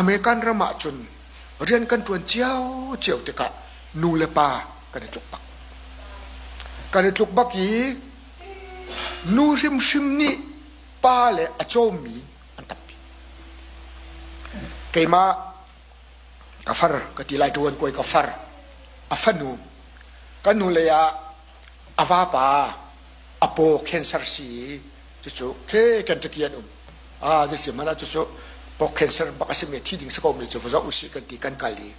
American ram ah cun rian kan ṭuan ciocio tikah nu le pa kan i tluk bak. Kan i tluk bak i nu hrimhrim nih pa le a cawmmi an tampi. Keimah ka far ka ti lai ṭuan kuai ka far a fanu kan nu lei ah a vapa a paw cancer si i cucu khe Kentucky an um ah zeisi hmanh ah cucu paw cancer bak a simi thi ding si ko mi cu va zoh usih kan ti kan kal i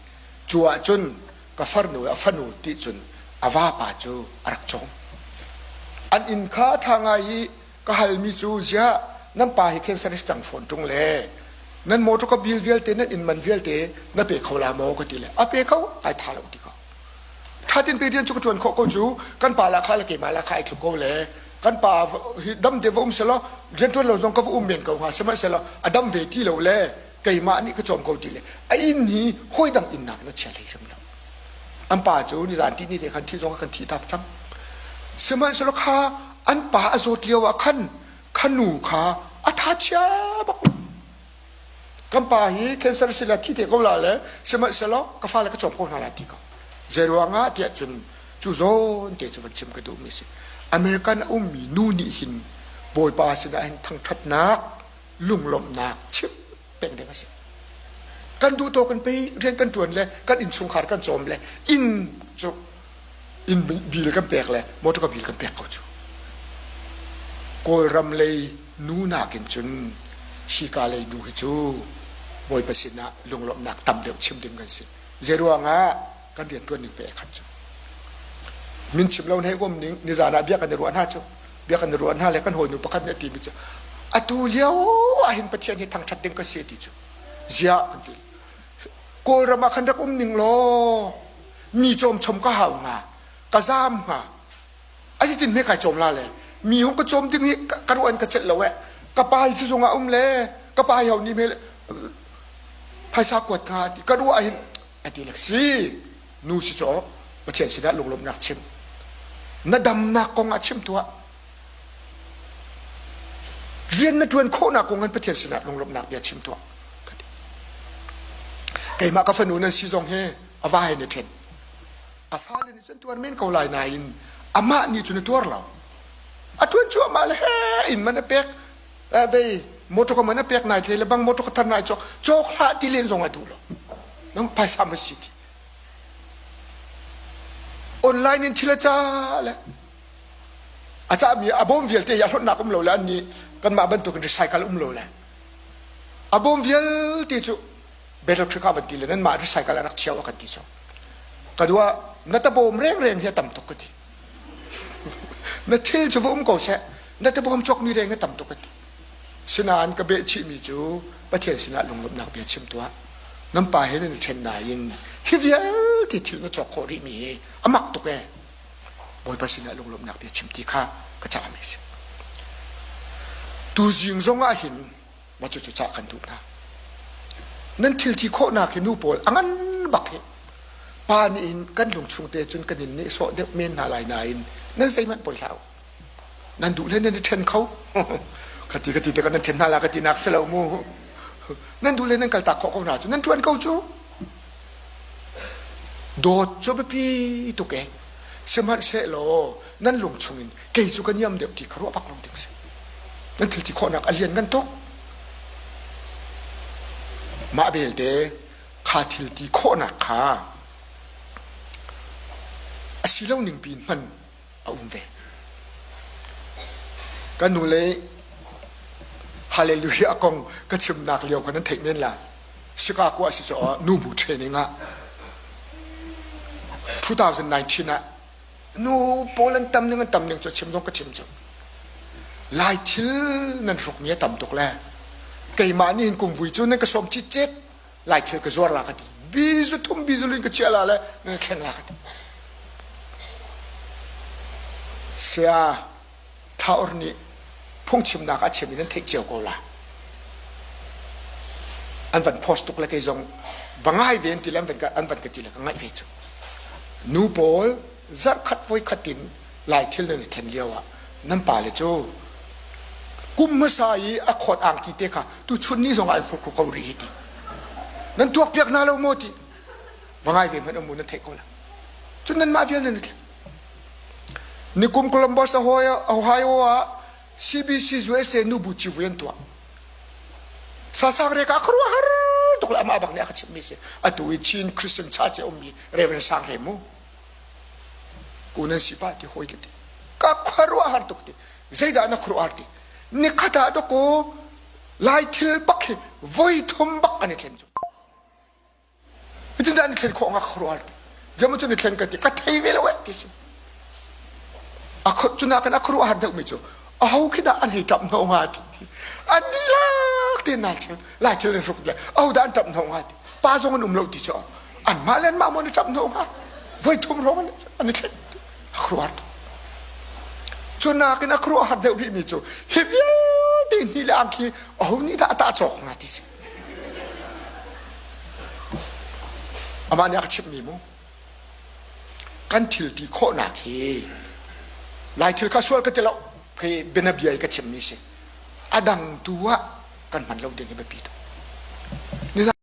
cu ah cun ka farnu a fanu ti cun a vapa cu a rak cawm an inn kha ṭha ngai i ka halmi cu ziah nan pa hi cancer is cang fawn ṭung le nan motor ka bill vialte nan inn man vialte na pe kho la maw ka ti le a pe kho ai tha lo ti ko ṭha tein pe rian cu ka ṭuan khawh ko cu kan pa la kha le keimah la kha ai tluk ko le kan pa hi dam te va um selaw rian ṭuan lo zong ka va um men ko hnga sihmanhsehlaw a dam ve ti lo le keimah nih ka cawm ko ti le a inn hi hawi dang inn nak na chia hlei hrim lo an pa cu nizan ti ni te khan thi zong kan thi tak cang sihmanhsehlaw kha an pa a zawt lio ah khan kha nu kha a tha chia bak Kan pa hi cancer si le thi te ko la le sihmanhsehlaw ka fale ka cawm ko hna lai ti ko. Zei ruangah tiah cun cu zawn te cu van chim ka duhmi si. American a ummi nu nih hin Bawipa sinah hin thangṭhatnak, lunglawmhnak chim peng ding a si. Kan duh tawk in pei rian kan ṭuan le kan innchungkhar kan cawm le inn cu inn bil kan pek le motor bil kan pek ko cu. Kawlram lei nu nakin cun hika lei nu hi cu Bawipa sinah lunglawmhnak tam deuh chim ding kan si. Zeiruangah kan rianṭuan ning pe khat cu. Min chim lo hei um ning nizan ah bia kan i ruah hna cu bia kan i ruah hna le kan hawinu pakhat nih a timi cu atu lio ah hin Pathian hi thangṭhat ding ka si ti cu ziah an ti. Kawlram ah khan rak um ning law mi cawmchom ka hau hnga ka zaam hnga a si tin hme kai cawm la le mi hung ka cawm ding hi ka ruan ka celh lo eh ka pa hi sizung ah um le ka pa hi ho ni hme phaisa kuat hnga ti ka ruah hin a ti le si nu si caw Pathian sinah lunglawmhnak chim na damnak kong ah chim tuah rian na ṭuan khawhnak kong in Pathian sinah lunglawmhnak bia chim tuah keimah ka fanu nan si zong hi a va he na ṭhen a fale nih cun tuar men ko lai nain amah nih cun a tuar lo a ṭuan cuahmah le he inn man a pek vei motor ka man a pek nai tle le bang motor ka thar nai cawk cawk hlah ti len zong a duh lo nang phaisa ma si ti online in thil a ca le a cahmi a bawm vialte hi a hlonhnak um lo le an nih kanmah bantukin recycle um lo le a bawm vialte cu Battle Creek ah van ti le nanmah recycle a rak chiao a kan ti cu ka dua na tabawm rengreng hi a tam tuk ka ti na thil cu va um ko seh na tabawm cawkmi reng a tam tuk ka ti sinain ka beh chihmi cu Pathian sinah lunglawmhnak bia chim tuah nan pa he nan i ṭhen nain hi vialte thil na cawk khawh rihmi hi a mak tuk ee Bawipa sinah lunglawmhnak bia chim ti kha ka cahmi a si. Tuzing zong ah hin mah cucu cah kan duh hna. Nan thil ti khawhnak hi nu pawl a ngan bak hi pa nih hin kan lungchung te cun kan in nehsawh deuh men hna lai nain nan zeihmanh poi hlah u. Nan duh le nan i ṭhen kho. Ka ti ka ti te kan nan ṭhen hna la ka ti nak si lo mu. Nan duh le nan kaltak khawh ko hna cu nan ṭuan ko cu. Dawt cu biapi tuk ee. Sihmanhsehlaw nan lung chungin kei cu ka niam deuh ti kha ruah bak lo ding si. Nan thil ti khawhnak a lian ngan tuk. Mah belte kha thil ti khawhnak kha a si lo ning piin hman a um ve. Kan nu le Hallelujah kong ka chimnak lio kha nan theih men la. Chicago ah si caah nubu training ah 2019 ah nu pawl an tam ning an tam ning cu chim zong ka chim cu. Lai thil nan hrukmi a tam tuk le keimah nih hin kumvui cu nan ka sawm citcet lai thil ka zuar la ka ti. Bizu thum bizu lin ka chiah la le nan thleng la ka ti. Saya Thaur nih phungchimnak a chim in an theih cio ko la. An van post tuk le kei zong va ngai ve an ti le an van ka an van ka ti le ka ngaih ve cu. Nu pawl zarhkhat voikhat in lai thil nan i thlen lio ah nan pale cu kum hmasa i a khawt angki te kha tuchun ni zong ah ai khur ko rih hi ti. Nan tuak piak hna lo maw ti? Va ngai ve hmanh um u nan theih ko la. Cun nanmah vial nan i thleng. Nikum Columbus Ohio ah CBC USA nubu civui an tuah. Sasang reka khuaruahhar tuk le amah bak nih a ka chimhmi si. Atu i Chin Christian Church i ummi Reverend Sang Re mu. Ku nan si pa ti hawi ka ti. Ka khuaruahhar tuk ti. Zeidah na khuaruahhar ti. Nikhat ah dawkaw Lai thil bak hi voi thum bak an i thlen cu. Hitin dah an i thlen khawh nga khuaruahhar ti. Zeimaw cu ni thlen ka ti ka thei ve lo eh ti si. A cuna kan a khuaruahhar deuhmi cu aho khi dah an hei ṭap hnawh hnga ti. An dihlak tein nai thil lai thil in hruk le aho dah an ṭap hnawh hnga ti. Pa zong an um lo ti cu anmah le anmah maw an i ṭap hnawh hnga. Voi thum hrawng an i thlen. A khuaruahhar tuk. Cu nakin a khuaruahhar deuh rihmi cu hi vialte hni le ang khi aho nih dah a tah cawk hnga ti si. Amah nih a ka chimhmi mu kan thil ti khawhnak hi Lai thil kha sual ka ti lo khi bianabia i ka chimmi si. A dang tu ah kan hman lo ding hi biapi tuk.